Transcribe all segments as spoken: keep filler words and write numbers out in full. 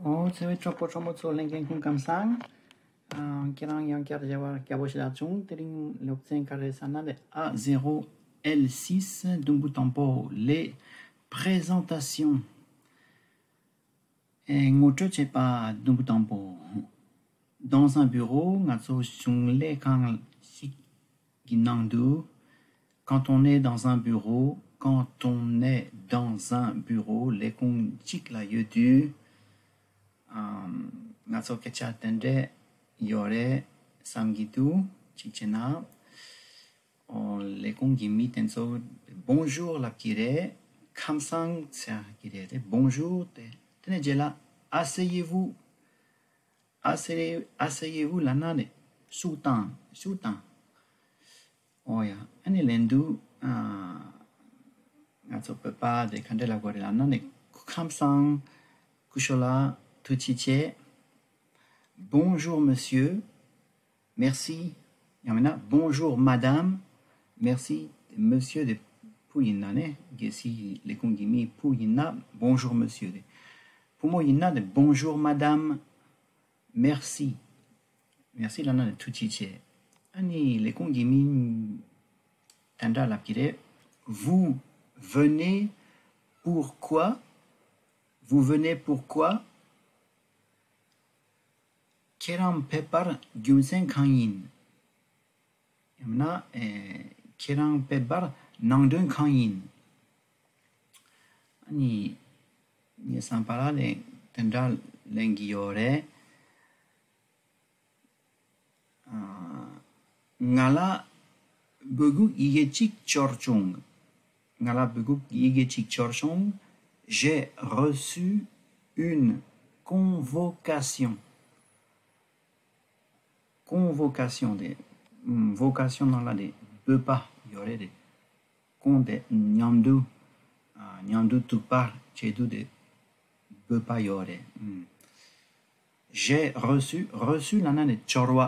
ཨོ། འཚེ་བའི་གྲོགས་པོ་གྲོགས་མོ་ཚོ། ལྷན་རྒྱས་སྐུ་ཁམས་བཟང་། ཨ། ཁྱེད་རང་ཡང་བསྐྱར་མཇལ་བར་དགའ་པོ་ཞེ་དྲག་བྱུང་། དེ་རིང་སློབ་ཚན་ག་རེ་ཟེར་ན་ནི། ཨ་ཟེ་རོ་ཨེལ་སིས་དུམ་བུ་དང་པོ། Les présentations. ཨེ། ངོ་སྤྲོད་བྱེད་པ་དུམ་བུ་དང་པོ། Dans un bureau. ང་ཚོ་གཞུང་ལས་ཁང་ཞིག་གི་ནང་དུ། Quand on est dans un bureau, quand on est dans un bureau, ལས་ཁུངས་གཅིག་ལ་ཡོད་དུས། ཨམ། ང་ཚོ་སྐད་ཆ་དེ་འདྲས་ཡོད་རེད་བསམ་གྱི་འདུག་གཅིག་བྱས་ན། ཨོ། ལས་ཁུངས་ཀྱི་མི་དེ་ཚོ་Bonjour ལབ་ཀྱི་རེད། ཁམས་བཟང་ཟེར་གྱི་རེད། དེ་Bonjour དེ། དེ་ནས་རྗེས་ལ་Asseyez-vous. Asseyez, asseyez-vous ལབ་ན་ནི་བཞུགས་དང་། བཞུགས་དང་། ཨོ་ཡ། ཨ་ནི་ལན་དུ། ཨ། ང་ཚོ་བོད་པ་དེ་ག་འདྲས་ལབ་དགོས་རེད་ལབ་ན་ནི། སྐུ་ཁམས་བཟང་། སྐུ་ཞབས་ལགས། ཐུགས་རྗེ་ཆེ། Bonjour monsieur. Merci. ཡང་མིན་ན་Bonjour madame. Merci. Monsieur དེ་བུ་ཡིན་ན་ནི། གལ་སྲིད་ལས་ཁུངས་ཀྱི་མི་བུ་ཡིན་ན་Bonjour monsieur དེ། བུ་མོ་ཡིན་ན་དེ་Bonjour madame. Merci. Merci ལབ་ན་ནི་ཐུགས་རྗེ་ཆེ། ཨ་ནི་ལས་ཁུངས་ཀྱི་མི་དེ་འདྲ་ལབ་ཀྱི་རེད། Vous venez pourquoi? Vous venez pourquoi? ཁྱེད་རང་ཕེབས་པར་རྒྱུ་མཚན་གང་ཡིན། ཡང་ན། ཨེ། ཁྱེད་རང་ཕེབས་པར་ནང་དོན་གང་ཡིན། ཨ་ནི་ངའི་བསམ་པ་ལ་ནི་དེ་འདྲ་ལེན་གྱི་ཡོད་རེད། ཨ། ང་ལ་འབོད་འགུག་ཡི་གེ་གཅིག་འབྱོར་བྱུང་། ང་ལ་འབོད་འགུག་ཡི་གེ་གཅིག་འབྱོར་བྱུང་། J'ai reçu une convocation. Convocation དེ། ཨམ། vocation ནང་ལ་དེ་འབོད་པ་ཡོད་རེད་དེ། con དེ་མཉམ་དུ། ཨ། མཉམ་དུ་འདུ་བར་བྱེད་དུས་དེ་འབོད་པ་ཡོད་རེད། ཨམ། J'ai reçu, reçu ལབ་ན་ནི་འབྱོར་བ།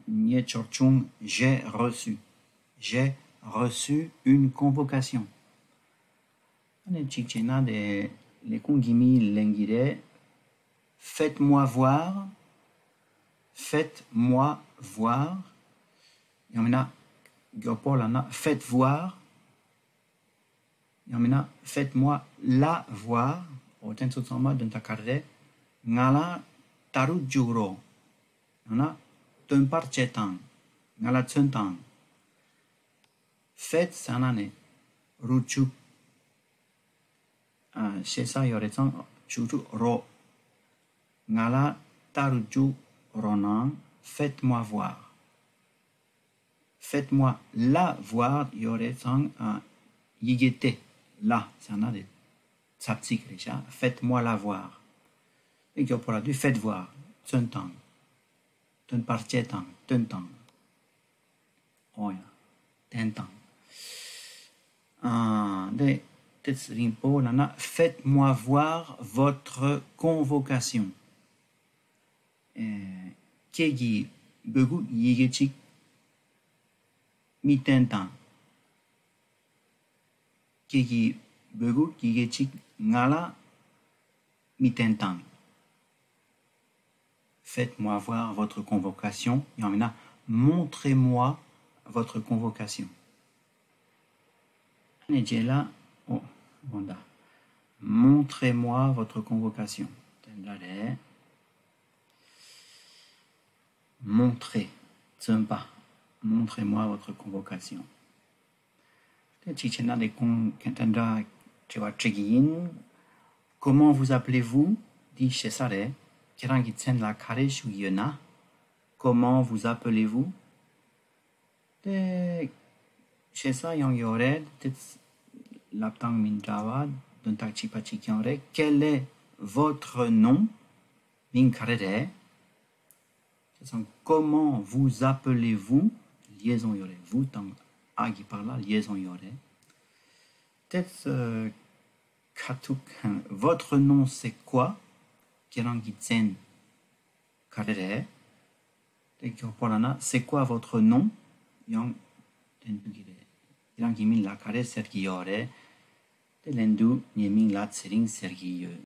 ངས་འབྱོར་བྱུང་། J'ai reçu. J'ai reçu une convocation. ཨ་ནི་གཅིག་བྱས་ན་དེ་ལས་ཁུངས་ཀྱི་མིས་ལེན་གྱི་རེད། Faites-moi voir. Faites-moi voir. ཡང་མིན་ན་མགྱོགས་པོ་ལབ་ན་faites voir. ཡང་མིན་ན་faites-moi la voir. འོ། དེ་ཚོ་ཚང་མ་དོན་དག་ག་རེ་རེད། ང་ལ་ལྟ་རུ་འཇུག་རོགས། ཡང་ན་སྟོན་པར་བྱེད་དང་། ང་ལ་མཚོན་དང་། Faites ཟེར་ན་ནི་རུ་འཇུག་ཨ། ཞེ་ས་ཡོད་རེད་ཙང་འཇུག་རོགས། ང་ལ་ལྟ་རུ་འཇུག་རོགས་གནང་། Faites-moi voir. Faites-moi la voir ཡོད་རེད་ཙང་། ཨ། ཡི་གེ་དེ། la ཟེར་ན་རེད། ཚབ་ཚིག་རེད་ཤག Faites-moi la voir. དེ་མགྱོགས་པོ་ལབ་དུས་faites voir མཚོན་དང་། སྟོན་པར་བྱེད་དང་། སྟོན་དང་། འོ་ཡ། བསྟན་དང་། ཨ། འདི་ཏོག་ཙམ་རིང་པོ་ལབ་ན། Faites-moi voir votre convocation. ཨེ། ཁྱེད་ཀྱི་འབོད་འགུག་ཡི་གེ་གཅིག་མིག་བསྟན་དང་། ཁྱེད་ཀྱི་འབོད་འགུག་ཡི་གེ་གཅིག་ང་ལ་མིག་བསྟན་དང་། Faites-moi voir votre convocation. ཡང་མིན་ན་Montrez-moi votre convocation. ཨ་ནི་རྗེས་ལ། འོ། འོ་ད། Montrez-moi votre convocation. དེ་འདྲ་རེད། Montrer. མཚོན་པ། Montrez-moi votre convocation. དེ་གཅིག་བྱས་ན་ལས་ཁུངས་དེ་འདྲ་དྲི་བ་དྲི་གི་ཡིན། Comment vous appelez-vous? འདི་ཞེ་ས་རེད། ཁྱེད་རང་གི་མཚན་ལ་ག་རེ་ཞུ་གི་ཡོད་ན། Comment vous appelez-vous? དེ་ཞེ་ས་ཡང་ཡོད་རེད། དེ་ལབ་སྟངས་མི་འདྲ་བ། དོན་དག་གཅིག་པ་གཅིག་རྐྱང་རེད། Quel est votre nom? མིང་ག་རེ་རེད། དེ་ཙང་Comment vous appelez-vous? ལིའེ་ཟོན་ཡོད་རེད། vous དང་ཨ་གི་བར་ལ་ལིའེ་ཟོན་ཡོད་རེད། དེ་ཚོ་ཁ་ཐུག Votre nom c'est quoi? ཁྱེད་རང་གི་མཚན་ག་རེ་རེད། དེ་མགྱོགས་པོ་ལབ་ན C'est quoi votre nom? ཡང་དྲན་ཐུབ་ཀྱི་རེད། ཁྱེད་རང་གི་མིང་ལ་ག་རེ་ཟེར་གྱི་ཡོད་རེད། དེ་ལན་དུ་ངའི་མིང་ལ་ཚེ་རིང་ཟེར་གྱི་ཡོད།